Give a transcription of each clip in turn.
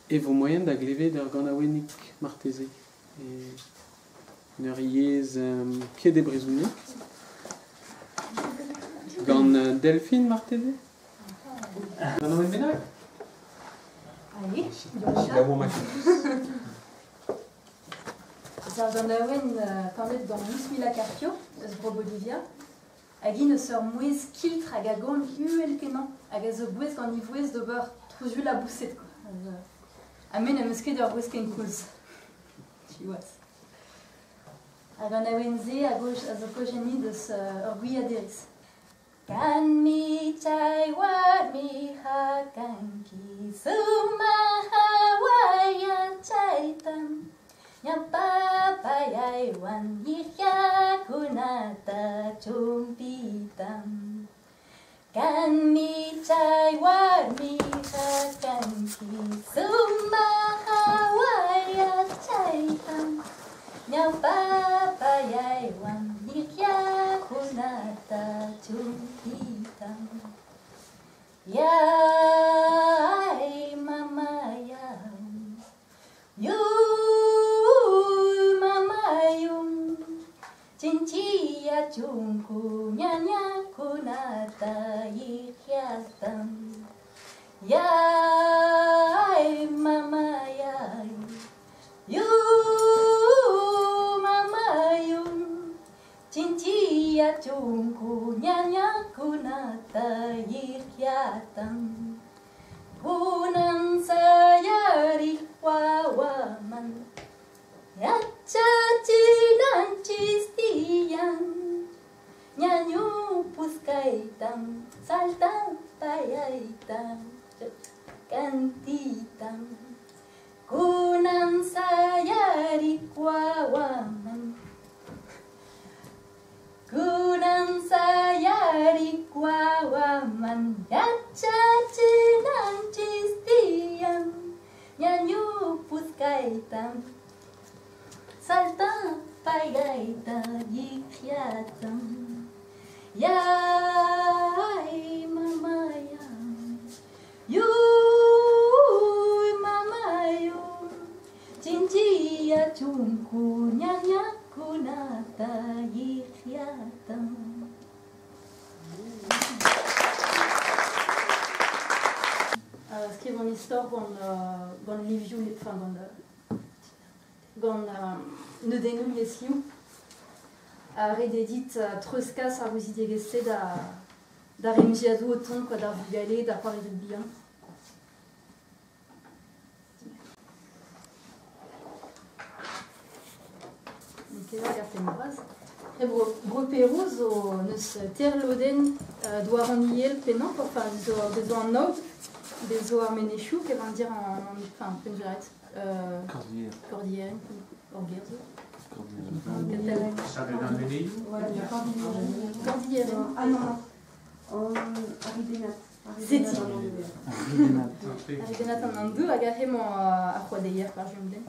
E vo moaien da glevet ur ganaouennig marteze e en ur yezh ket e brezhoneg. Gant Delphine marteze? Ganaouenn bennak? Allez, Selaouomp aketuz. Ar ganaouenn kanet gant Luzmila Carpio eus Bro-Bolivia hag int eus ur mouezh skiltr hag a gomz uhel-kenañ hag a zo gouest gant e vouezh d'ober trouzioù laboused quoi. Ha me n'em eus ket ur vouezh kenkoulz. Siwazh. Ar ganaouenn-se a a zo kaozennet eus ur gwiaderez. Kan mi chay warmi hakanki sumaq hawayachaytam ñapapayaywan llikllakunata chumpitam. Kanmi chay warmi hakanki sumaq hawayachaytam ñapapayaywan llikllakunata chumpitam. Yay, mama, yay. Yu, mama, yum. Chinchilla chunku, ñañakunata lliqllatam. Yay, mama, yay. Yu, mama, yum. Chinchilla chunku, ñañakunata lliqllatam. Kunan sayariq wawaman yachachinanchis tiyan. Ñañupuskaytam saltapayaytam kantitam. Kunan sayariq wawaman. Kunan sayariq wawaman yachachinanchis tiyan. Ñañupuskaytam saltapayayta lliqllatam. Yay, mama, yay. Yuy, mama, yum. Chinchilla chunku ñañakunata lliqllatam. Skriv an istor gant livioù, enfin gant neudennoù liesliv. A ret eo dit treuzkas ar gouzidiegezh-se da remziadoù o tont, quoi, d'ar vugale, d'ar c'hoaridoù bihan. Ket hag ar penn bras. E bro Perou zo neus terlodenn douaroniel pennañ, quoi, enfin, zo, bezo an aod, bezo ar menezioù, kevan dir an, enfin, penn Cordillère. Cordillère, Orguer zo. Cordillère. Ça veut dire menezioù ? Cordillère. Ah non, non. Aridenat. Seti. Aridenat. Aridenat an an dou hag ar hemañ ar c'hoadeier par jumden.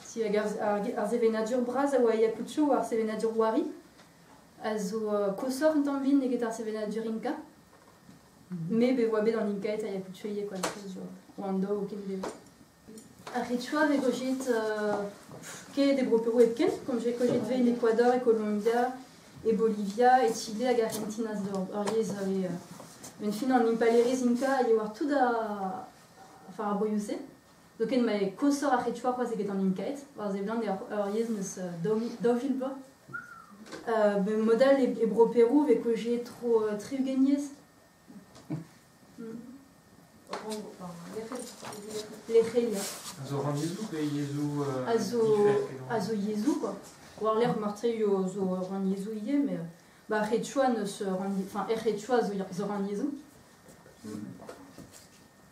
Si hag ar sevenadur bras a oa Ayacucho ar sevenadur Wari a zo kosor un tamm vin eget ar sevenadur Inca. Me be oa bet an Inca et Ayacucho ivez, quoi, zo oa an daou o ken bev. Ar Quechua vez gojet ket e bro Perou hepken, kom j'ai gojet ve en Ecuador, e Colombia, e Bolivia, e Chile hag Argentina zo ur yezh a vez ben fin an impalerezh Inca a eo war tout a, enfin, ar broioù-se. Doken ma e kosor ar Quechua c'hoazh eget an Incaed, war ze blant eo ur yezh neus daou vil bloaz. Ben modal e bro Perou vez gojet tro tri-ugent yezh. Lec'hel, ya. A zo ran yezhoù pe yezhoù, A zo difert, pe a zo yezhoù, quoi. War lec'h martre yo zo ran yezhoù ivez, mais ba Quechua neus ran, enfin, er Quechua zo ran yezhoù.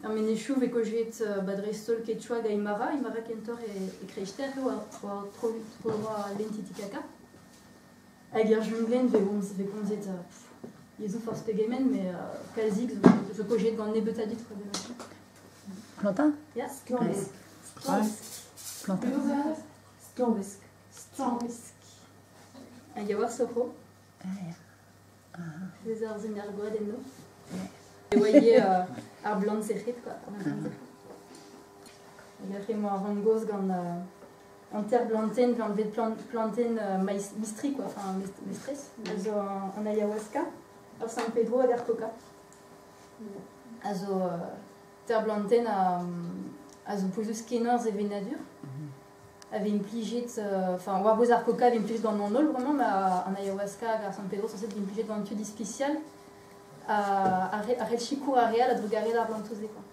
Ar menezioù vez gojet ba dreist-holl Quechua hag Aymara, Aymara kentor e Kreister eo war tro droit lenn Titicaca. Hag er junglenn vez komzet yezhoù forzh pegement, mais kalzik zo gojet gant nebeut a dud, quoi, de machin. Plantin ? Ya. Stlambesk. Plantin. Stlambesk. Stlambesk. Hag a war Sofo. Ah, ya. Ah. Les ar zen ar gwad enno. E oa ivez ar blant sec'hed, quoi. Ar blant sec'hed. Hag ar emañ ar vamm-gozh gant an teir blantenn, vez anvet plantenn mistri, quoi, enfin mestrez, a zo an ayahuasca, ar San Pedro hag ar coca. A zo teir blantenn a zo pouezus-kenañ ar sevenadur. A vez implijet, enfin, war-bouez ar coca a vez implijet gant an holl bremañ, ma an ayahuasca hag ar San Pedro sañset vez implijet gant tud ispisial a c'hell sikour ar re all a-drugarez d'ar blantoù-se, quoi.